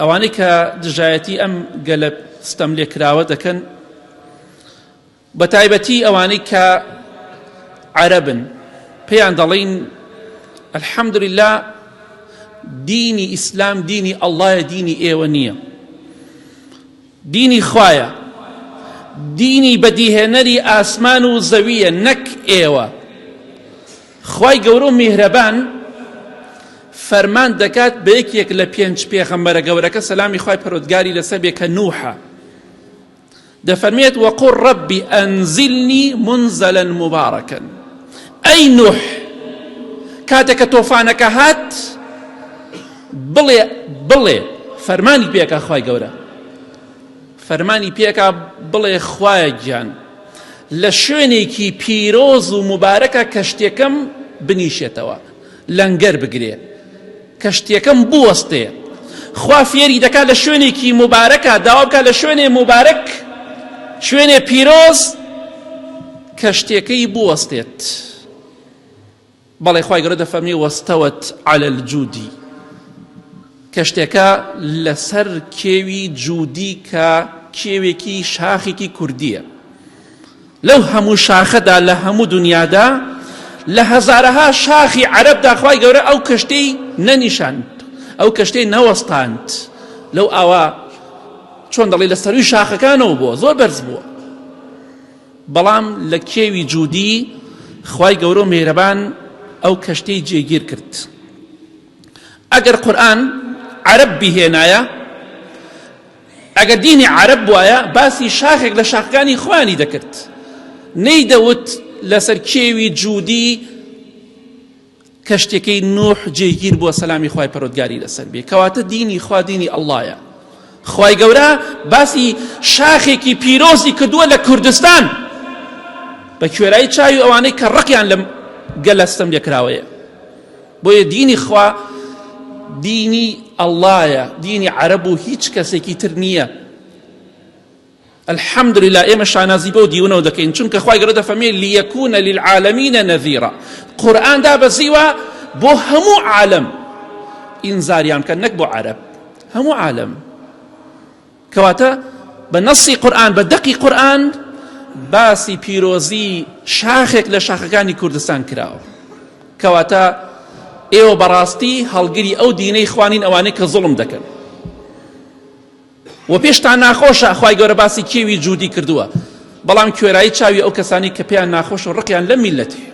ئەوانەی کە دژایەتی ئەم گەلە ستەم لێکراوە دەکەن بە تایبەتی ئەوانەی کە عەرەبن پێیان دەڵین الحەمدلله دینی ئیسلام دینی ئەڵڵایە دینی ئێوە نییە دینی خوایە دینی بەدیهێنەری ئاسمان و زەویە نەک ئێوە خوای گەورە و میهرەبان فەرمان دەکات بە یەکێک لە پێنج پێغەمبەرە گەورەکە سەلامی خوای پەرۆدگاری لەسەر بێ کە نوحە دەفەرمێت وقل ربی ئەنزلنی منزلا مبارکا ئەی نوح کاتێک کە تۆفانەکە هات بڵێ بڵێ فەرمانی پێکا خوای گەورە فەرمانی پێکا بڵێ خوایە گیان لە شوێنێکی پیرۆز و مبارەکە کەشتیەکەم بنیشێتەوە لەنگەر بگرێ کەشتیەکەم بوەستێ خوا فێری دەکات لە شوێنێکی مبارەکە داوا بکات لە شوێنێ مبارەک شوێنێ پیرۆز کەشتیەکەی بوەستێت بەڵێ خوای گەورە دەفەرموێ واستوت علی الجودی کەشتێکە لەسەر کێوی جودی کە کێوێکی شاخێکی کوردیە لەو هەموو شاخەدا لە هەموو دنیادا لە هەزارەها شاخی عەرەبدا خوای گەورە ئەو کەشتەی نەنیشاند ئەو کەشتەی نەوەستاند لەو ئاوا چۆن دەڵێ لە سەروی شاخەکانەوە بووە زۆر بەرز بووە بەڵام لە کێوی جودی خوای گەورە و میهرەبان ئەو کەشتیەی جێگیر کرد. ئەگەر قورئان عەرەب بیهێنایە، ئەگەر دینی عەرەب بوایە باسی شاخێک لە شاخەکانی خۆیانی دەکرد، نەیدەوت لەسەر کێوی جودی کەشتیەکەی نوح جێگیر بووە سەلامی خوای پەرۆدگاری لەسەر بێ کەواتە دینی خوا دینی ئەڵڵایە خوای گەورە باسی شاخێکی پیرۆزی کردووە لە کوردستان بە کوێرایی چاوی ئەوانەی کە ڕقیان لەم گەلە ستەم لێکراوەیە بۆیە دینی خوا دینی ئەڵڵایە دینی عەرەب و هیچ کەسێکی تر نییە الحمدللە ئێمە شانازی بەو دیونەوە دەکەین چونکە خوای گەورە دەفەرمێ لیەکونە للعالمین نەذیرا قورئان دابەزیوە بۆ هەموو عالەم ئینزاریان بکەن نەک بۆ عەرەب هەموو عالەم کەواتە بە نەسی قورئان بە دەقی قورئان باسی پیرۆزی شاخێک لە شاخەکانی کوردستان کراوە کەواتە ئێوە بەڕاستی هەڵگری ئەو دینەی خوانین ئەوانەی کە زوڵم دەکەن وە پێشتان ناخۆشە خوای گەورە باسی کێوی جودی کردووە بەڵام کوێرایی چاوی ئەو کەسانی کە پێیان ناخۆش و ڕقیان لەم میلەتی.